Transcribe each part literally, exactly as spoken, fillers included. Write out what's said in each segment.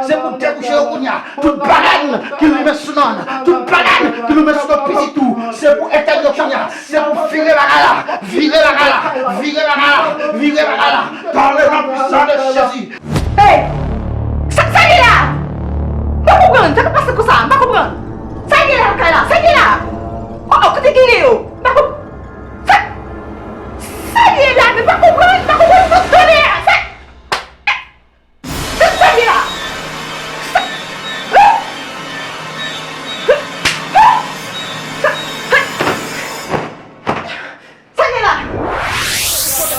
Se pou debouche yo kounye a. Tout bagay ki limen sou nonm, tout bagay ki limen sou pitit ou, se pou etèn yo kounye a. Se pou vire bagay la, vire bagay la, vire bagay la, vire bagay la. Dans le nom puissant de Jésus. Hey! Sa, sa gen la? M pa konprann. Sa k ap pase konsa? M pa konprann. Sa gen la nan kay la? Sa gen la? Oh, oh, kote gen yo? M pa konp-, sa, sa gen la? M pa konprann. M pa konprann. Fout tonè! Sa, sa, sa gen la? Sa, sa, sa, sa, sa, Sa gen la?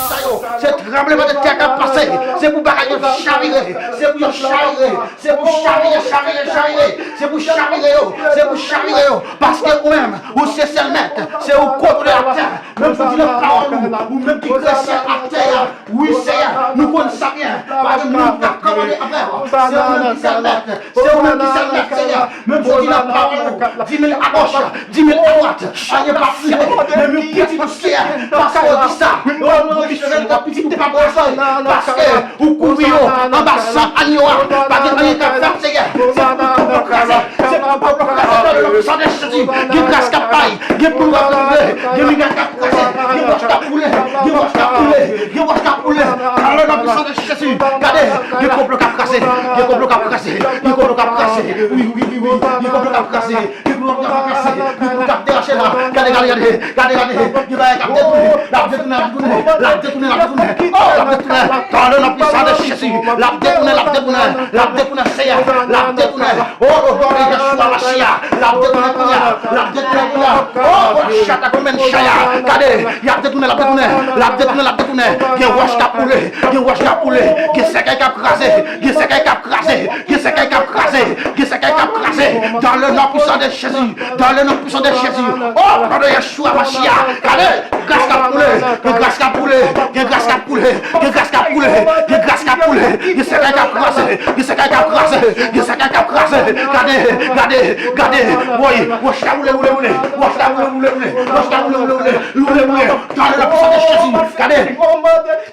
Sa yo, se tranbleman de tè k ap pase. Se pou bagay yo chavire. Se pou yo chavire. Se pou chavire, chavire, chavire. Se pou chavire yo. Se pou chavire yo. Paske ou menm, ou se sèl mèt. Se ou kontwole latè. Menm jodi nan pawòl ou, ou menm ki kreye syèl ak tè a. Wi, Seyè, nou konn sa byen. Pa gen moun k ap kòmande apre w. Se ou menm ki sèl mèt. Se ou menm ki sèl mèt, Seyè. Menm jodi nan pawòl ou, di mil agoch, di mil adwat, anyen p ap rive. Menm yon pitit ou, Seyè, paske w di sa. Yo ap rejte nan pitit ou p ap rejte. Paske ou kouvri yo anba san anyo a. Pa gen anyen k ap fèt, Seyè. Se pou kòb yo kraze. Se pou kòb yo kraze dans le nom puissant de Jésus. Gen gras k ap bay. Gen pou w ap rive. Gen miray k ap kraze. Gen wòch k ap boule. Gen wòch k ap boule. Gen wòch k ap boule. Dans le nom puissant de Jésus. Gade, gen konplo k ap kraze. Gen konplo k ap kraze. Gen konplo k ap kraze. Wi, wi, wi, wi. Gen konplo k ap kraze. Gen konplo k ap kraze. Gen konplo k ap derache la. Gade, gade, gade. Gade, gade. Gen bagay k ap detounen. L ap detounen, l ap detounen. L ap detounen, l ap detounen. Oh, l ap detounen. Dans le nom puissant de Jésus. L ap detounen, l ap detounen. L ap detounen, Seyè. L ap detounen. Oh, au nom de Yeshua Mashiach. L ap detounen kounye a. L ap detounen kounye a. Oh, oh, chata koumen chaya. Gade, y ap detounen, l ap detounen. L ap detounen, l ap detounen. Gen wòch k ap boule. Gen wòch k ap boule. Gen sèkèy k ap kraze. Gen sèkèy k ap kraze. Gen sèkèy k ap kraze. Gen sèkèy k ap kraze. Dans le nom puissant de Jésus. Dans le nom puissant de Jésus. Oh, au nom de Yeshua Mashiach. Gade. Gras k ap boule, gen gras k ap boule, gen gras k ap boule, gen gras k ap boule, gen gras k ap boule, gen sèkèy k ap kraze, gen sèkèy k ap kraze, gen sèkèy k ap kraze. Gade, gade, gade, woy, wòch la woule, woule, woule, wòch la woule, woule, woule, wòch la woule, woule, woule, woule, woule. Dans le nom puissant de Jésus, gade,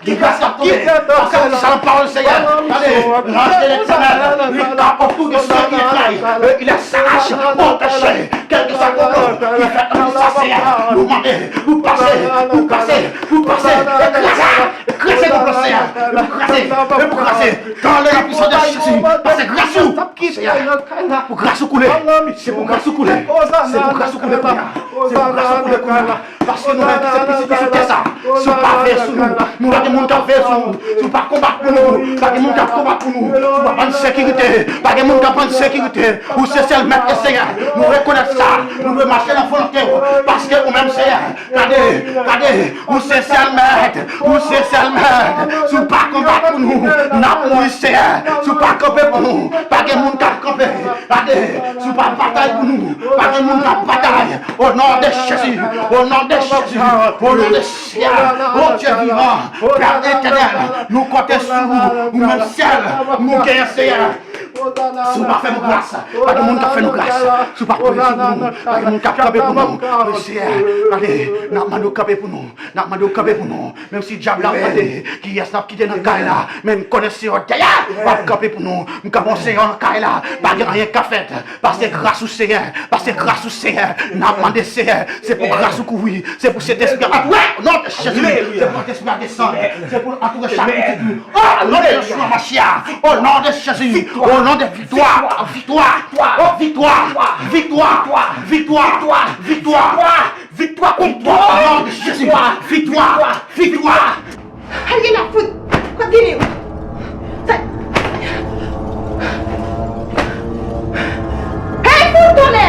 gen gras k ap tonbe, paske w di sa nan pawòl Seyè. Gade, l'ange de l'Éternel, li kanpe otou de ceux qui le craignent, et il les arrache au péché. Kèlkeswa konplo ki fèt ann sa, Seyè, nou mande pou pase, pou pase, pou pase, e kraze, e kraze konplo, Seyè, e pou kraze, e pou kraze, dans le nom puissant de Jésus, pase gras ou, Seyè, pou gras ou koule, se pou gras ou koule, se pou gras ou koule kounye a, se pou gras ou koule kounye a. Paske nou menm ki se pitit ou sou tè sa, si w pa veye sou nou, nou pa gen moun k ap veye sou nou. Si w pa konbat pou nou, pa gen moun k ap konbat pou nou. Si w pa ban n sekirite, pa gen moun k ap ban n sekirite. Ou se sèl mèt e Seyè. Nou rekonèt sa. Nou dwe mache nan volonte w. Paske ou menm, Seyè, gade, gade, ou se sèl mèt. Ou se sèl mèt. Si w pa konbat pou nou, n ap mouri, Seyè. Si w pa kanpe pou nou, pa gen moun k ap kanpe. Gade, si w pa batay pou nou, pa gen moun k ap batay. Au nom de Jésus, au nom de Jésus, au nom de Seigneur, oh Dieu vivant, Père éternel, nou konte sou ou, ou menm sèl, nou genyen, Seyè. Si w pa fè nou gras, pa gen moun k ap fè nou gras. Si w pa kanpe sou nou, pa gen moun k ap kanpe pou nou. Seyè, gade, n ap mande w kanpe pou nou. N ap mande w kanpe pou nou. Menm si dyab la ap mande kiyès n ap kite nan kay la, men n konnen se w dèyè w ap kanpe pou nou. M kanpe yon Seyè nan kay la. Pa gen anyen k ap fèt. Pase gras ou, Seyè. Pase gras ou, Seyè. N ap mande, Seyè. Se pou gras ou kouvri. Se pou Sentespri a antouwe. O non de Jezi. Se pou Sentespri a desann. Se pou l antouwe chak pitit ou. O non de Yeshua Mashiach. O non de Jezi. O non de viktwa. Viktwa. Viktwa. Viktwa. Viktwa. Viktwa. Viktwa. Viktwa kont twòp. Viktwa. Viktwa. Viktwa. Hey, gen la fout. Kot gen li? Hey, fout tonè!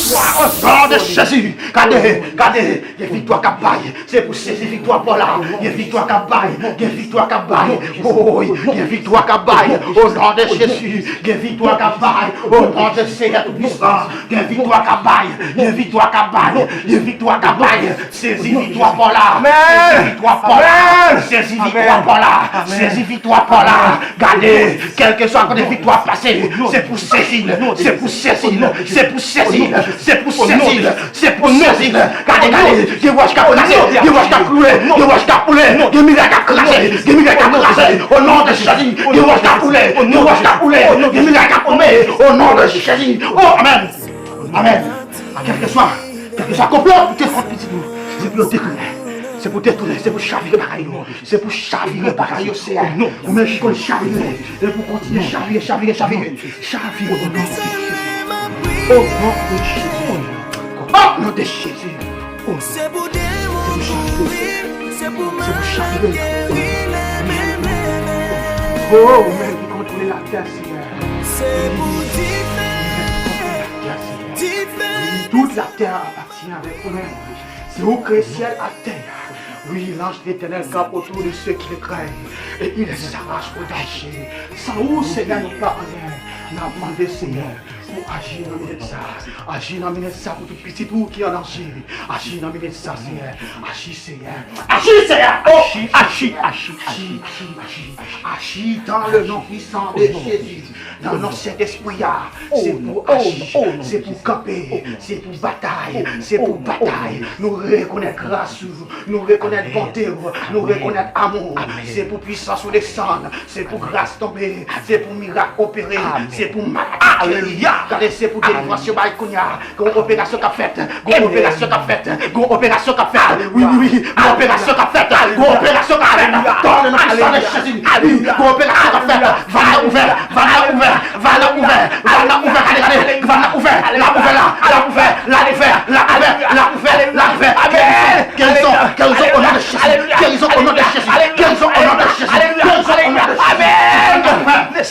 O non de Jezi, gade, gade, gen viktwa k ap bay. Se pou sezi viktwa pa w la. Gen viktwa k ap bay. Gen viktwa k ap bay. Woy, gen viktwa k ap bay. O non de Jezi, gen viktwa k ap bay. O non de Seyè Toupisan, gen viktwa k ap bay. Gen viktwa k ap bay. Gen viktwa k ap bay. Sezi viktwa pa w la. Sezi viktwa pa w la. Sezi viktwa pa w la. Sezi viktwa pa w la. Gade, kèlkeswa kote viktwa pase, se pou sezi l, se pou sezi l, se pou sezi l, se pou sezi l, se pou sezi l. Gade, gade, gen wòch k ap kraze, gen wòch k ap koule, gen wòch k ap koule, gen miray k ap kraze, gen miray k ap kraze. O non de Jezi, gen wòch k ap koule, gen wòch k ap koule, gen miray k ap tonbe. O non de Jezi. O, amèn. Amèn. Kèlkeswa, kèlkeswa konplo pou te kont pitit ou, se pou yo detounen. Se pou detounen, se pou chavire bagay yo. Se pou chavire bagay yo, Seyè. Ou menm ki konn chavire, e pou kontinye chavire, chavire, chavire. Chavire o non de Jezi. O non de Jezi. O non de Jezi. O non. Se pou chavire. Se pou chavire. O, ou menm ki kontwole latè, Seyè. Se pou dife, dife. Tout latè apatyen avèk ou menm. Se ou kreye syèl ak tè a. Oui, l'ange de l'Éternel campe autour de ceux qui le craignent, et il les arrache au danger. San ou, Seyè, nou pa anyen. N ap mande, Seyè, pou aji nan minit sa. Aji nan minit sa pou tout pitit ou ki an danje. Aji nan minit sa, Seyè. Aji, Seyè. Aji, Seyè. Oh, aji, aji, aji, aji, aji. Aji dans le nom puissant de Jésus. Nan non Sentespri a, se pou aji, se pou kanpe, se pou batay, se pou batay. Nou rekonèt gras ou, nou rekonèt bonte ou, nou rekonèt amou ou. Se pou pwisans ou desann, se pou gras tonbe, se pou mirak opere, se pou maladi geri. Gade, se pou delivrans yo bay kounye a. Gon operasyon k ap fèt. Gon operasyon k ap fèt. Gon operasyon k ap fèt. Wi, wi, wi. Gon operasyon k ap fèt. Gon operasyon k ap fèt. Dans le nom puissant de Jésus. Wi, gon operasyon k ap fèt. Van nan ouvè. Van nan ouvè. Van nan ouvè. Van nan ouvè. Gade, gade. Van nan ouvè. L ap ouvè la. L ap ouvè. L ap ouvè. L ap ouvè. L ap ouvè. L ap ouvè. Guérison. Guérison. Au nom de Jésus. Guérison au nom de Jésus. Guérison au nom de Jésus. Guérison au nom de Jésus. Amèn. Nan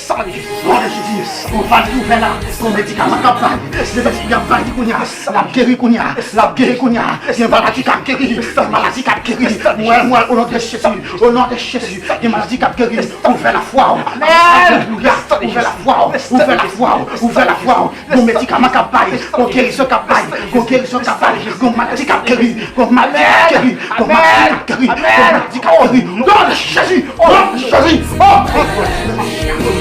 non de Jezi, gon vag ki ouvè la, gon medikaman k ap bay, se medikaman k ap bay li kounye a, l ap geri kounye a, l ap geri kounye a, gen maladi k ap geri, gen maladi k ap geri, mwen, mwen, o non de Jezi, o non de Jezi, gen maladi k ap geri, ouvè lafwa w, alelouya, ouvè lafwa w, ouvè lafwa w, ouvè lafwa w, gon medikaman k ap bay, gon gerizon k ap bay, gon gerizon k ap bay, gon maladi k ap geri, gon maladi k ap geri, gon maladi k ap geri, gon maladi k ap geri, non de Jezi, non de Jezi, oh,